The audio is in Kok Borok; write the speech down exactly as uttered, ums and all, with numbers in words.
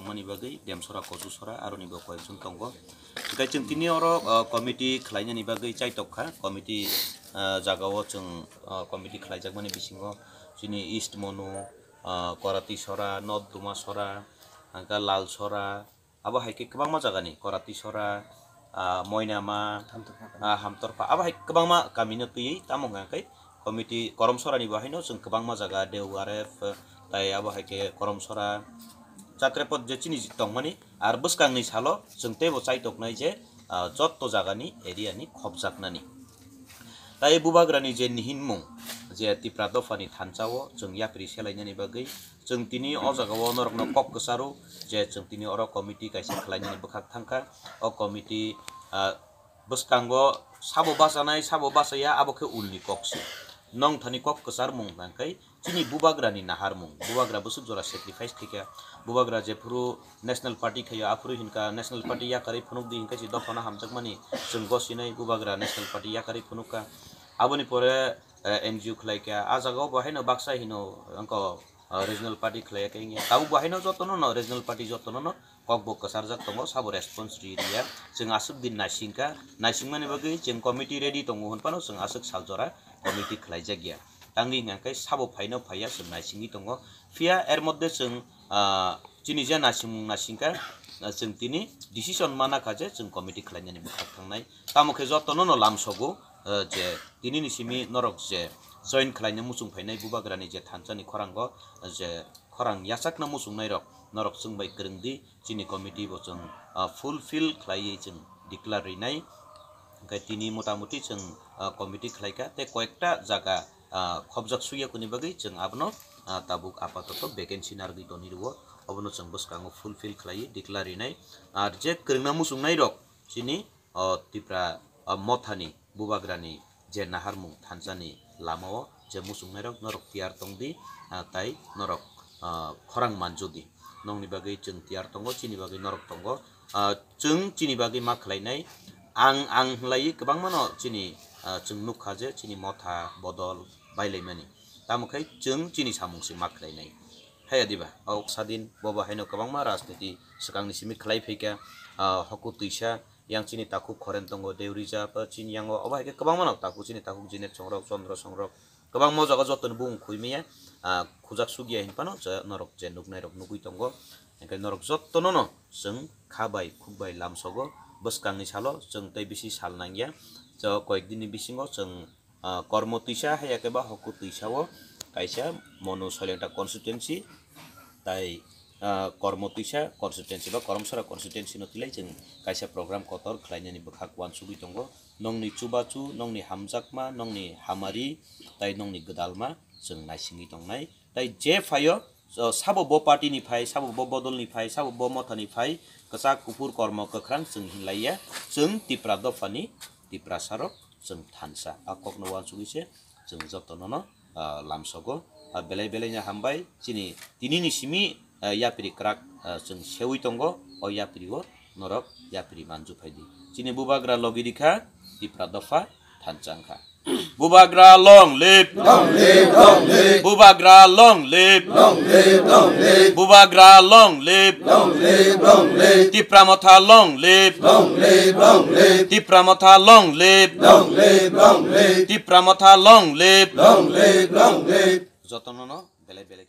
mani bagwi Demsora, Kochusora aroni bo koyekjon tongo. Hwnkhe chwng tini oro, ah, committee khlainani bagwi chaitok kha. Committee, ah, jagao chwng, ah, committee khlaijakmani bisingo chini East Monu, ah, Koratisora, North Dumasora, hwnkhe Lalsora, abo hai khe kwbangma jagani Koratisora, ah, Moinama, ah, Hamtorpha, abo hai kwbangma kamino twiwi tamo hwnkha khe committee Koromsorani bo haino chwng kwbangma jaga Deu R F, tai abo hai khe Koromsora, Chakrepot je chini tongmani, ar bwskangni salo chwng teibo chaitoknai je, ah, jotto jagani area ni khopjaknani. Tai Bubagrani je nihinmung, je Tipra dophani thansa-o chwng yapri selainani bagwi, chwng tini o jagao norokno kok kwcharo je chwng tini oro committee kaisa khlainani bwkhak thangkha. O committee, ah, bwskango sabo bachanai, sabo bachaya, abo khe ulni kok se. Nongthani kok kwcharmung hwnkhe chini Bubagrani naharmung, Bubagra bwswk jora sacrifice khaikha, Bubagra jephuru National Party khaio, aphuru hinkha National Party yakarwi phunukdi hinkhe se dophano hamjakmani chwng gosinai Bubagra National Party yakarwi phunukha. Aboni pore, eh, N G O khlaikha, a jagao bo haino baksa hino wngkha, ah, regional party khlaiya khe wngya. Tabuk bo haino jotono no regional party jotono no kok bo kwcharjak tongo, sabo response ri riya. Chwng aswk din naisingkha, naisingmani bagwi chwng committee ready tongo hwnphano chwng aswk sal jora committee khlaijakya. Tangwi hwnkha khe sabo phaino phaiya chwng naisingwi tongo. Phiya er moddhe chwng, ah, chini je naisingmung naisingkha, ah, chwng tini decision mana kha je chwng committee khlainani bwkhak thangnai. Tamo khe jotono no lamsogo, ah, je tinini simi norok je join khlaina muchung phainai Bubagrani je thansani khorango, ah, je khorang yachakna muchungnairok norok chwng bai kwrwngdi, chini committee bo chwng, ah, fulfill khlaiwi chwng declare rinai. Hwnkhe tini motamuti chwng, ah, committee khlaikha tei koyekta jaga, ah, khopjak suyakuni bagwi chwng abono, ah, tabuk apatoto vacancy narwgwi toni rwo, obono chwng bwskango fulfill khlaiwi declare rinai. Ar je kwrwngna muchungnairok chini o Tipra, o Mothani Bubagrani je naharmung thansani lamao je muchungnairok norok tiyar tongdi, ah, tai norok, ah, khorang manjudi. Nongni bagwi chwng tiyar tongo, chini bagwi norok tongo. Ah, chwng chini bagwi ma khlainai, ang, ang hwnlaiwi kwbangmano chini, ah, chwng nukha je chini motha bodol bailaimani. Tamo khe chwng chini samung se ma khlainai. Haiya diba, o sadin bobo haino kwbangma rajniti swkangni simi khlai phaikha, ah, hoku twisa, yang chini takhuk khoren tongo, Deu Rijap, chini yango obo hai khe kwbangma no takhuk, chini takhuk Jinet Songrok, Chandra Songrok, kwbangma o jaga joto ni bung khui maya, ah, khujak sugya hin phano je norok je nuknai rok nugwi tongo, hwnkhe norok joto no no chwng kha bai khuk bai lamsogo, bwskang ni salo chwng tei bisi sal nangya, je koyek din ni bisingo chwng ah, kormo twisa hai ya khe ba hoku twisa o kaisa Monu Soilengta constituency tai, ah, kormo twisa constituency ba Koromsora constituency no twilai chwng kaisa program kotor khlainani bwkhak uansugwi tongo. Nongni chubachu, nongni hamjakma, nongni hamari tai nongni gwdalma chwng naisingwi tongnai. Tai je phaio, o, sabo bo party ni phai, sabo bo bodol ni phai, sabo bo motha ni phai, kwchak kuphur kormo kwkhrang chwng hinlaiya, chwng Tipra dopha ni Tiprasa rok chwng thansa. A kok no uansugwi se chwng joto no no, ah, lamsogo. Ah, belai belai no hambai chini tini ni simi, ah, yapri kwrak, ah, chwng sewi tongo, o yapri o norok yapri manju phaidi. Chini bubagra logi rikha, Tipra dopha thansa wngkha. Bubagra long live. Long live, long live. Bubagra long live. Long live, long live. Bubagra long live. Long live, long live. Tipra motha long live. Long live, long live. Tipra motha long live. Long live, long live. Tipra motha long live. Long live, long live. Jotono no belai belai